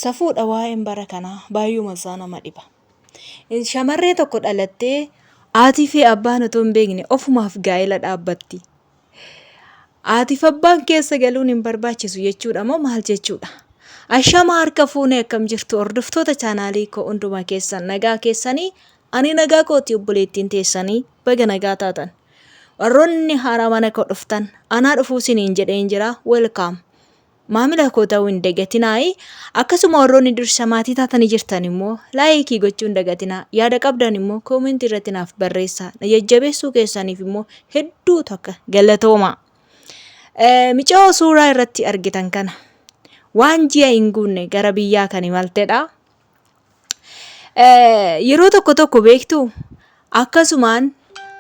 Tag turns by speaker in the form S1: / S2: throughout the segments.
S1: Safuudha waa'een bara kanaa baay'uma isaa nama dhiba. Shamarree tokko dhalattee haatii fi abbaan otoo hin beekne ofumaaf gaa'ela dhaabbatti. Haatiif abbaan keessa galuun hin barbaachisu jechuudha moo maal jechuudha? Ashama harka fuunee akkam jirtu hordoftoota chaanaalii koo hundumaa keessan nagaa keessanii ani nagaa kooti obboleettiin teessanii baga nagaa taatan. Warroonni haaraa mana koo dhuftan anaa dhufuu isiniin jedheen jira welcome. Maamila koo ta'uu hin dagatinaayi. Akkasuma warroonni dursa maatii taatanii jirtan immoo laayikii gochuu hin dagatinaa. Yaada qabdan immoo koomentii irratti naaf barreessaa. Na jajjabeessuu keessaniif immoo hedduu takka galatoomaa. Micoo suuraa irratti argitan kana waan ji'a hin guunne gara biyyaa kan imaltedha. Yeroo tokko tokko beektuu akkasumaan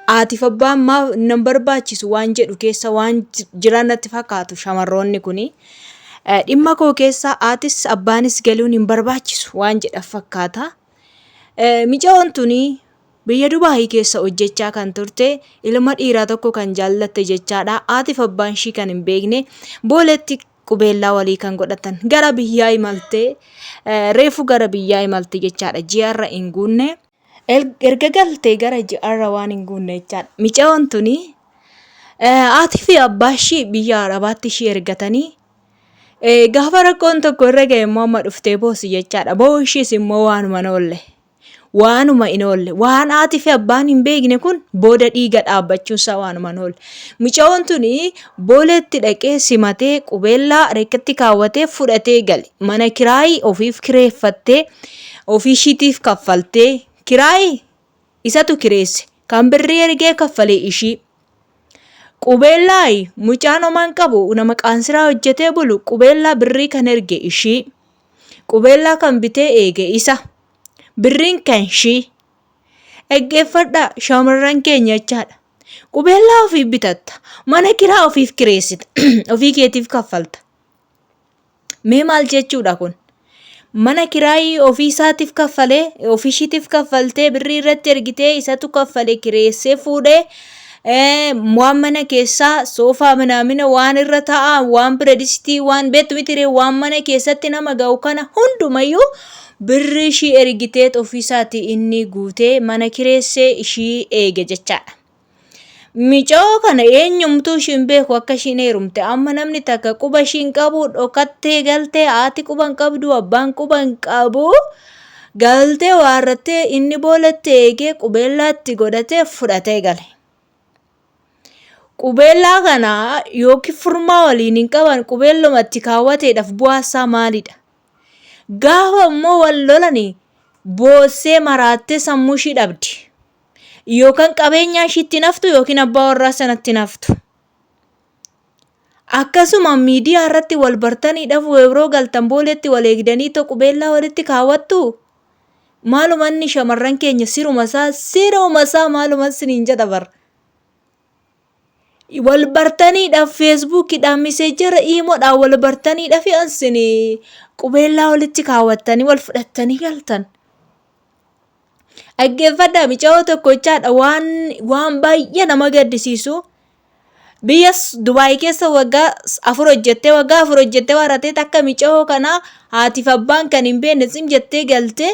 S1: haatiif abbaan maaf nan barbaachisu waan jedhu keessa waan jiran natti fakkaatu shamarroonni kuni. Dhimma koo keessa haatis abbaanis galuun hin barbaachisu waan jedhan fakkaata. Micayoon tuni biyya Dubaayii keessa hojjechaa kan turte ilma dhiiraa tokko kan jaallatte jechaadha. Haatiif abbaan ishii kan hin beekne booletti qubeellaa walii kan godhatan gara biyyaa imaltee reefu gara biyyaa imalte jechaadha. Ji'arra hin guunne. Erga galtee gara ji'arra waan hin guunne jechaadha. Micayoon tuni haati fi abbaa ishii biyya Arabaatti ishii ergatanii gaafa rakkoon tokko irra ga'e immoo amma dhuftee boossi jechaadha. Boo'u ishiis immoo waanuma hin oolle. Waanuma hin oolle. Waan haati fi abbaan hin beekne kun booda dhiiga dhaabbachuun isaa waanuma hin oolle. Mucayoon tuni booleetti dhaqee simatee qubeellaa harkatti kaawwatee fudhatee gale. Mana kiraayii ofiif kireeffattee ofii ishiitiif kaffaltee kiraayii isatu kireesse. Kan birrii ergee kaffale ishii. Qubeellaayi mucaan homaan qabu nama qaansiraa hojjetee bulu qubeellaa birrii kan erge ishii. Qubeellaa kan bitee eege isa. Birriin kan shii. Dhaggeeffadhaa shamarran keenya jechaadha. Qubeellaa ofiif bitatta. Mana kiraa ofiif kireessita. Ofii keetiif kaffalta. Mee maal jechuudha kun? Mana kiraayii ofii isaatiif kaffalee, ofii ishiitiif kaffaltee birrii irratti ergitee isatu kaffale kireessee fuudhee waan mana keessaa soofaa minaamina waan irra taa'aa waan biradistii waan beektu miti ree waan mana keessatti nama ga'u kana hundumayyuu birrii ishii ergiteet ofiisaati inni guutee mana kireessee ishii eege jechaadha. Micoo kana eenyumtuu ishiin beeku akka ishiin heerumte amma namni takka quba ishiin qabu dhokattee galtee haati quba hin qabdu abbaan quba hin qabu galtee waarrattee inni boolatti eegee qubeellaatti godhatee fudhatee gale. Qubeellaa kana yookiin furmaa waliin hin qaban qubeellumatti kaawwateedhaaf bu'aa isaa maalidha? Gaafa immoo wal lolani boossee maraattee sammuu ishii dhabdi. Yookaan qabeenyaa ishiitti hin haftu yookiin abbaa warraa sanatti hin haftu. Akkasuma miidiyaa irratti wal bartanii dhafu yeroo galtan booletti wal eegdanii too qubeellaa walitti kaawwattu. Maaluma inni shamarran keenya siruma isaa siruma isaa maaluma isiniin jedha bar. Wal bartaniidhaaf feesbuukidhaan miseejara iimoodhaan wal bartaniidhaaf ansin qubeellaa walitti kaawwattanii wal fudhattanii galtan. Dhaggeeffadhaa micayoo tokko jechaadha waan waan baay'ee nama gaddisiisu. Biyya Dubaay keessa waggaa 4 hojjettee waggaa 4 hojjettee waratee takka micayoo kanaa haatiif abbaan kan hin beekne tsim jettee galtee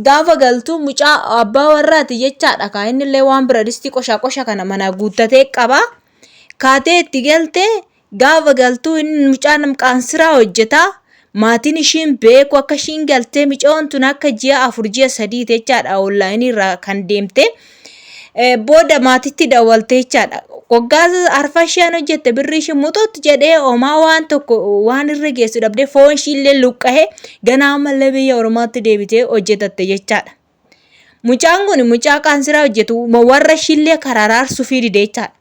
S1: gaafa galtu mucaa abbaa warraati jechaadha kaa inni illee waan bira distii qoshaa qosha kana manaa guuttatee qaba. Kaatee itti galtee Gaafa galtuu inni mucaan qaansiraa hojjeta. Maatiin ishiin beeku akka ishiin galtee micoon tun akka ji'a 4 ji'a 3 jechaadha onlaayinii irraa kan deemte. Booda maatitti dawwalte jechaadha. Waggaa arfan isheen hojjette birrii ishee muxuut jedhee homaa waan tokko waan irra geessu dhabdee foon ishii illee luqqa'ee ganaa ammallee biyya ormaatti deebitee hojjetatte jechaadha. Mucaan kun mucaa qaansiraa hojjetu warra ishiillee karaa araarsuu fi dide jechaadha.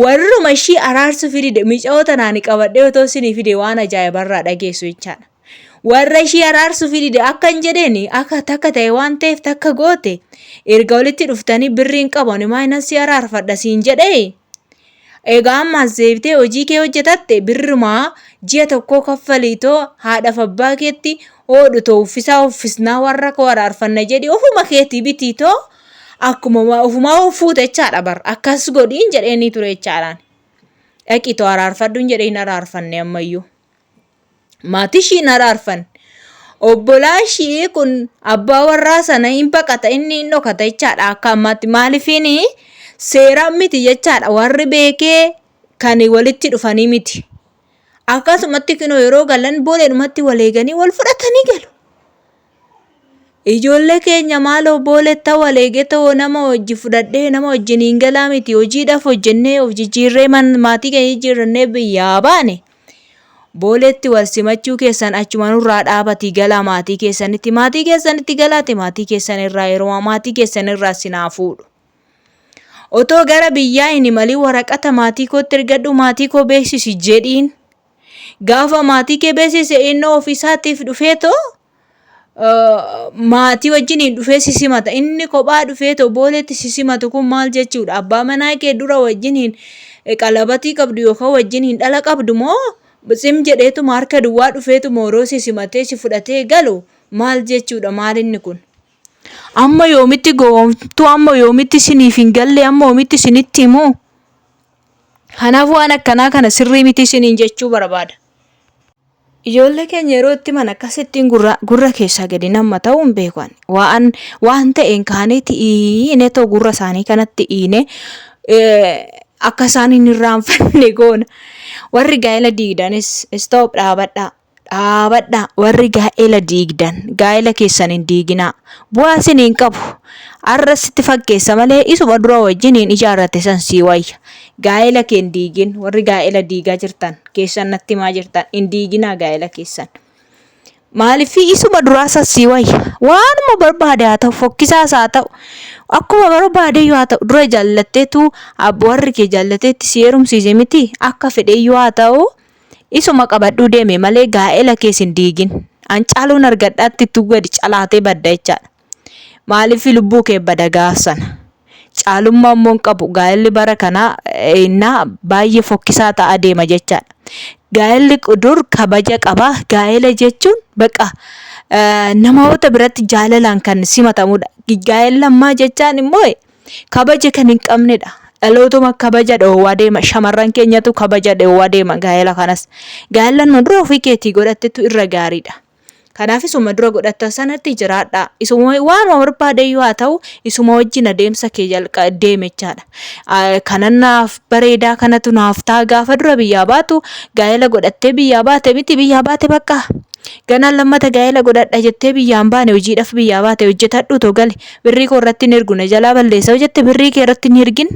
S1: Warruma ishii araarsuu fi dide micayoo tanaan qabadhee otoo isinii fide waan ajaa'ibarraa dhageessu jechaadha. Warra ishii araarsuu fi dide akka hin jedheen akka takka ta'e waan ta'eef takka goote erga walitti dhuftanii birriin qabu ani maa si araarfadha siin jedhee egaa ammaas deebitee hojii kee hojjetatte birrumaa ji'a tokkoo kaffaliitoo haadhaaf abbaa keetti hoodhu too uffisaa uffisnaa warra koo araarfanna jedhi ofuma keetii bitiitoo Akkuma ofumaa of fuute jechaadha bar. Akkas godhiin jedheenii ture jechaadhaan. Dhaqi too araarfadhuun jedhee hin araarfanne ammayyuu. Maatii ishii hin araarfanne. Obbolaa ishii kun abbaa warraa sana hin baqata inni hin dhokata jechaadha akka ammaatti. Maaliifiin seeraan miti jechaadha warri beekee kan walitti dhufanii miti. Akkasumatti kinoo yeroo galan booleedhumatti wal eeganii wal fudhatanii galu. Ijoollee keenya maaloo booletta wal eegetoo nama wajji fudhadhee nama wajjin hin galaa miti hojiidhaaf hojjennee of jijjiirree man maatii keenya jijjiirrannee biyyaa baane. Booletti wal simachuu keessan achuma nurraa dhaabatii galaa maatii keessanitti maatii keessanitti galaati maatii keessan irraa yeroo maatii keessan irraa sinaa fuudhu. Otoo gara biyyaa hin imalin waraqata maatii kootti ergadhu maatii koo beeksisi jedhiin. Gaafa maatii kee beeksise innoo ofiisaatiif dhufeetoo maatii wajjiniin dhufee si simata. Inni kophaa dhufeetoo booleetti si simatu kun maal jechuudha? Abbaa manaa kee dura wajjiniin qalabatii qabdu yookaan wajjiniin dhala qabdu moo tsim jedheetuma harka duwwaa dhufeetuma yeroo si simatee si fudhatee galu maal jechuudha maal inni kun? Amma yoomitti gowwoomtuu amma yoomitti isiniif hin galle amma yoomitti isinitti himu? Kanaaf waan akkanaa kana sirrii miti isiniin jechuu barbaada. Ijoollee keenya yeroo itti himan akkasittiin gurra gurra keessaa gadi nama ta'uu hin beeku ani. Waan waan ta'een kaaneeti iine too gurra isaanii kanatti iine akka isaan hin irraanfanne goona. Warri gaa'ela diigdanis stop dhaabadhaa. Dhaabadhaa warri gaa'ela diigdan gaa'ela keessan hin diiginaa. Bu'aa isin hin qabu. Har'a sitti fakkeessa malee isuma dura wajjiniin ijaarrate san sii wayya. Gaa'ela kee hin diigin warri gaa'ela diigaa jirtan keessan natti himaa jirtan hin diiginaa gaa'ela keessan. Maaliif isuma duraa san sii wayya. Waanuma barbaade haa ta'u fokkisaas haa ta'u akkuma barbaade iyyuu haa ta'u dura jaallatteetu warri kee jaallateetti si heerumsiise miti akka fedhe iyyuu haa ta'u. Isuma qabadhuu deeme malee gaa'ela kees hin diigin. An caaluun argadhaatti ittuu gadi calaatee badda jechaadha. Maaliif lubbuu kee bada gaaf sana. Caalummaa immoo hin qabu. Gaa'elli bara kanaa innaa baay'ee fokkisaa ta'aa deema jechaadha. Gaa'elli dur kabaja qaba. Gaa'ela jechuun baqa namoota biratti jaalalaan kan simatamudha. Gaa'elli ammaa jechaan immoo Kabaja kan hin qabnedha. Dhalootuma kabaja dhoowwaa deema. Shamarran keenyatu kabaja dhoowwaa deema gaa'ela kanas. Gaa'ela nu dura ofii keetii godhattetu irra gaariidha. Kanaaf isuma dura godhattan sanatti jiraadhaa. Isuma waanuma barbaade iyyuu haa ta'u isuma wajjin adeemsa kee jalqa deemechaadha. Kanan naaf bareedaa kanatu naaf ta'a gaafa dura biyyaa baatu gaa'ela godhattee biyyaa baate miti biyyaa baate bakka. Ganaan lammata gaa'ela godhadha jettee biyyaa hin baane hojiidhaf biyyaa baate hojjetadhuu too gali birrii koo irratti hin ergu na jalaa balleessa yoo jette birrii kee irratti hin ergin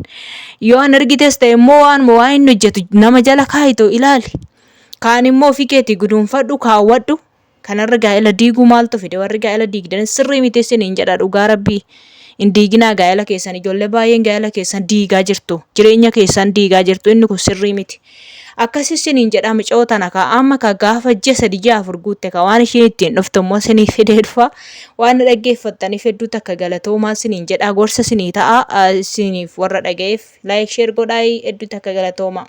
S1: yoo an ergites ta'e immoo waanuma waa inni hojjetu nama jala kaayitu ilaali kaan immoo ofii keetii guduunfadhu kaawwadhu kanarra gaa'ela diiguu maaltu fide warri gaa'ela diigdan sirrii miti isiniin jedha dhugaa rabbii hin diiginaa gaa'ela keessan ijoollee baay'een gaa'ela keessan diigaa jirtu jireenya keessan diigaa jirtu inni kun sirrii miti Akkas isiniin jedha micoo tana kaa amma ka gaafa ji'a sadi ji'a afur guutte ka waan ishiin ittiin dhuftu immoo isinii fidee dhufa waan na dhaggeeffattaniif hedduu takka galatoomaa isiniin jedha gorsa isinii ta'a isiniif warra dhaga'eef like share godhaa hedduu takka galatoomaa.